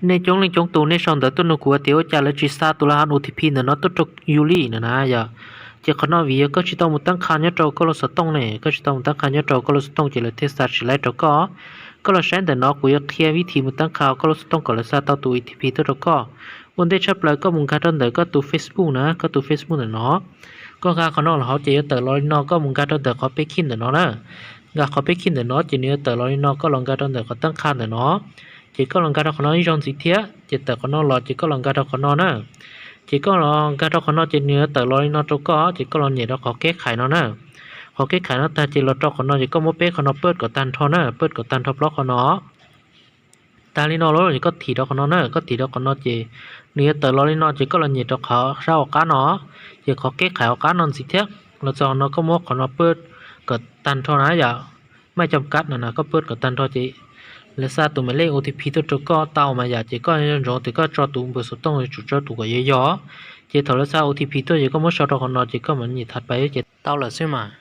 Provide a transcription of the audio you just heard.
Nej coob leej coob tus nej sau ntawv tuaj nug kuv tias ua cas lawv tsis xa tus laj hab O T P ntawm no tuaj rau yus li na na yom. Ces qhov no vim yog koj tsis tau mus tab qha nyob rau koj lub xov tooj ne, koj tsis tau mus tab qha nyob rau koj lub xov tooj ces lawv thiaj xa tsis laib rau koj. Koj los saib ntawm no kuv yuav qhia vib thim mus tab qha koj lub xov tooj kom lawv xa tau tus O T P tuaj rau koj. Ua ntej tshaj plaws koj mus nkag rau ntawm koj tus Facebook na, koj tus Facebook ntawm no. Koj nkag qhov no los hauv ces yuav tawm los li no, koj mus nkag rau ntawm qhov peb khij ntawm no na. Nkag qhov peb khij ntawm no ces nws yuav tawm los li no, koj los nkag rau ntawm qhov tab qha ntawm no. Ces koj los nkag rau qhov no ib zaug ntxiv thiab, ces tawm qhov no los ces koj los nkag rau qhov no na. Ces koj los nkag rau qhov no ces nws yuav tawm los li no rau koj, ces koj los nyem rau qhov keb khais no na. Qhov keb khais no tag ces los rau qhov no ces koj muab peb qhov no pawj kom tag nrho na, pawj kom tag nrho plaub qhov no. Tag li no lawm ces koj thim rau qhov no na, koj thim rau qhov no ces nws yuav tawm los li no ces koj los nyem rau qhov sab hauv qab no. Ces qhov keb khais hauv qab no ntxiv thiab, los txog qhov no koj muab qhov no pawj kom tag nrho na yom. Maj coj kab no na, koj pawj kom tag nrho ces lawv xa tus maiv lej O T P tuaj rau koj tau mas yom, ces koj ntsoov tias koj tso tus npawb xov tooj yuav tsum tso tus kom yog yog. Ces thaum lawv xa O T P tuaj ces koj muab sau rau qhov no ces koj mam nyem tha pais ces tau lawm xwb mas.